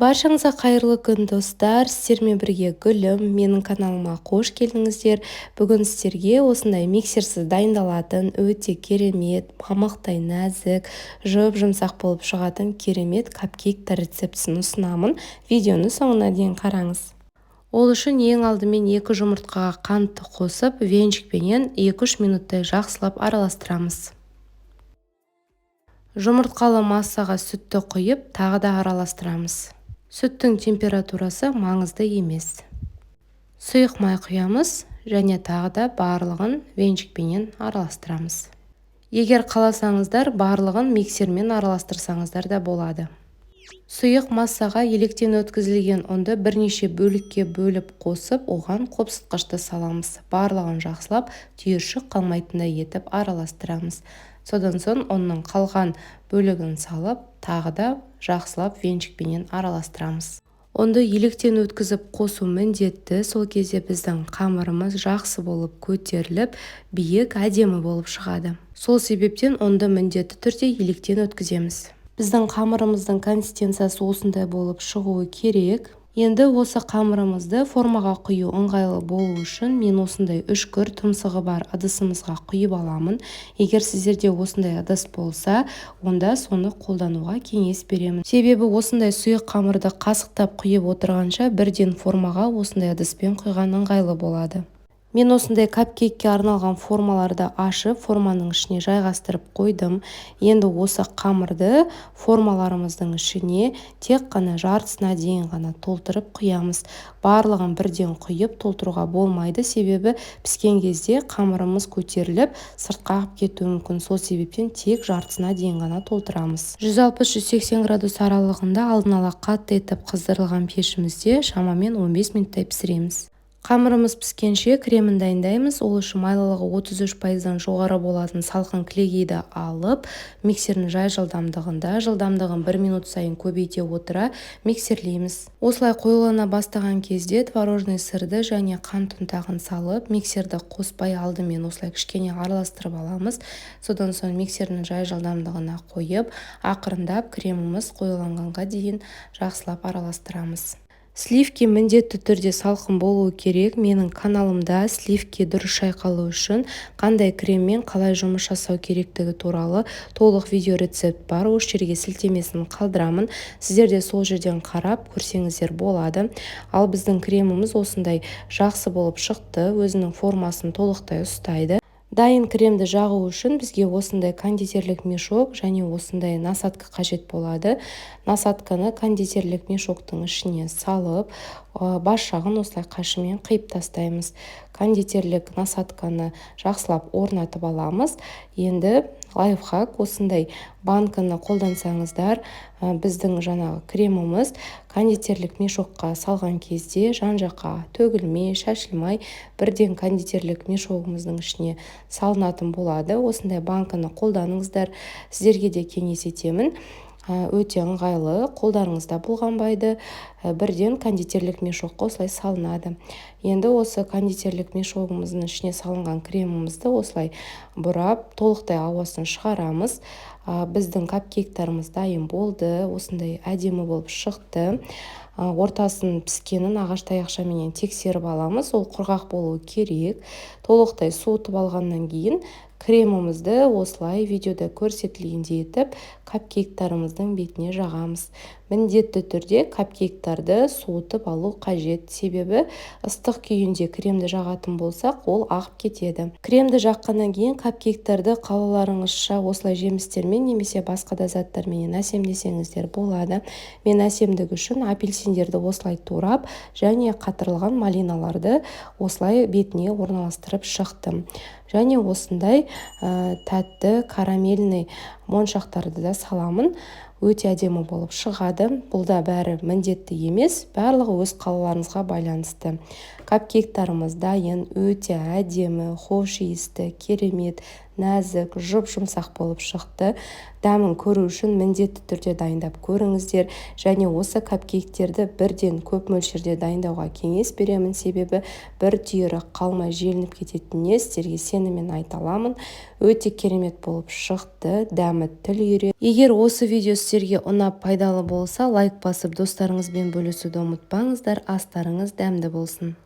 Баршаңызға қайырлы күн, достар! Сіздермен бірге Гүлім. Менің каналыма қош келдіңіздер. Бүгін сіздерге осындай миксерсіз дайындалатын, өте керемет, мамықтай нәзік, жұп-жұмсақ болып шығатын керемет капкейктер рецептісін ұсынамын. Видеоны соңына дейін қараңыз. Ол үшін ең алдымен 2 жұмыртқаға қантты қосып, венчикпенен 2-3 минуттай жақсылап араластырамыз. Жұмыртқалы массаға сүтті құйып, тағы да араластырамыз. Сүттің температурасы маңызды емес. Сұйық май құямыз және тағы да барлығын венчикпенен араластырамыз. Егер қаласаңыздар, барлығын миксермен араластырсаңыздар да болады. Сұйық массаға електен өткізілген ұнды бірнеше бөлікке бөліп қосып, оған қопсытқышты саламыз. Барлығын жақсылап, түйіршік қалмайтындай етіп араластырамыз. Содан соң ұнның қалған бөлігін салып, тағы да жақсылап венчикпенен араластырамыз. Ұнды електен өткізіп қосу міндетті, сол кезде біздің қамырымыз жақсы болып көтеріліп, биік, әдемі болып шығады. Сол себептен ұнды міндетті түрде електен өткіземіз. Біздің қамырымыздың консистенциясы осындай болып шығуы керек. Енді осы қамырымызды формаға құю ыңғайлы болу үшін мен осындай үшкір тұмсығы бар ыдысымызға құйып аламын. Егер сіздерде осындай ыдыс болса, онда соны қолдануға кеңес беремін. Себебі осындай сұйық қамырды қасықтап құйып отырғанша, бірден формаға осындай ыдыспен құйған ыңғайлы болады. Мен осындай капкейкке арналған формаларды ашып, форманың ішіне жайғастырып қойдым. Енді осы қамырды формаларымыздың ішіне тек қана жартысына дейін ғана толтырып құямыз. Барлығын бірден құйып толтыруға болмайды, себебі піскен кезде қамырымыз көтеріліп, сыртқа ағып кетуі мүмкін. Сол себептен тек жартысына дейін ғана толтырамыз. 160-180 градус аралығында алдын ала қатты етіп қыздырылған пешімізде шамамен 15 минуттай пісіреміз. Қамырымыз піскенше кремін дайындаймыз. Ол үшін майлылығы 33%-дан жоғары болатын салқын кілегейді алып, миксердің жай жылдамдығында, жылдамдығын 1 минут сайын көбейте отыра миксерлейміз. Осылай қоюлана бастаған кезде творожный сырды және қант ұнтағын салып, миксерді қоспай, алдымен осылай кішкене араластырып аламыз. Содан соң миксердің жай жылдамдығына қойып, ақырындап креміміз қоюланғанға дейін жақсылап араластырамыз. Сливки міндетті түрде салқын болуы керек. Менің каналымда сливки дұрыс шайқалу үшін қандай креммен қалай жұмыс жасау керектігі туралы толық видео рецепт бар. Осы жерге сілтемесін қалдырамын. Сіздер де сол жерден қарап көрсеңіздер болады. Ал біздің креміміз осындай жақсы болып шықты, өзінің формасын толықтай ұстайды. Дайын кремді жағу үшін бізге осындай кондитерлік мешок және осындай насадка қажет болады. Насадканы кондитерлік мешоктың ішіне салып, бас жағын осылай қайшымен қиып тастаймыз. Кондитерлік насадканы жақсылап орнатып аламыз. Енді лайфхак: осындай банканы қолдансаңыздар, біздің жаңағы креміміз кондитерлік мешокқа салған кезде жан жаққа төгілмей, шашылмай, бірден кондитерлік мешогымыздың ішіне салынатын болады. Осындай банканы қолданыңыздар, сіздерге де кеңес етемін. Өте ыңғайлы, қолдарыңызда бұлғанбайды, бірден кондитерлік мешокқа осылай салынады. Енді осы кондитерлік мешогымыздың ішіне салынған кремімізді осылай бұрап, толықтай ауасын шығарамыз. Біздің капкейктарымыз дайын болды, осындай әдемі болып шықты. Ортасын піскенін ағаш таяқшаменен тексеріп аламыз, ол құрғақ болуы керек. Толықтай суытып алғаннан кейін кремімізді осылай видеода көрсетілгендей етіп капкейктарымыздың бетіне жағамыз. Міндетті түрде капкейктарды суытып алу қажет, себебі ыстық күйінде кремді жағатын болсақ, ол ағып кетеді. Кремді жаққаннан кейін капкейктарды қалауларыңызша осылай жемістермен немесе басқа да заттарменен әсемдесеңіздер болады. Мен әсемдік үшін апельсиндерді осылай турап және қатырылған малиналарды осылай бетіне орналастырып шықтым. Және осындай тәтті карамельный моншақтарды да саламын, өте әдемі болып шығады. Бұл да бәрі міндетті емес, барлығы өз қалауларыңызға байланысты. Капкейктарымыз дайын, өте әдемі, хош иісті, керемет. Нәзік, жұп-жұмсақ болып шықты. Дәмін көру үшін міндетті түрде дайындап көріңіздер. Және осы капкейктерді бірден көп мөлшерде дайындауға кеңес беремін, себебі бір түйірі қалмай желініп кететініне сіздерге сеніммен айта аламын. Өте керемет болып шықты, дәмі тіл үйіреді. Егер осы видео сіздерге ұнап, пайдалы болса, лайк басып, достарыңызбен бөлісуді ұмытпаңыздар. Астарыңыз дәмді болсын!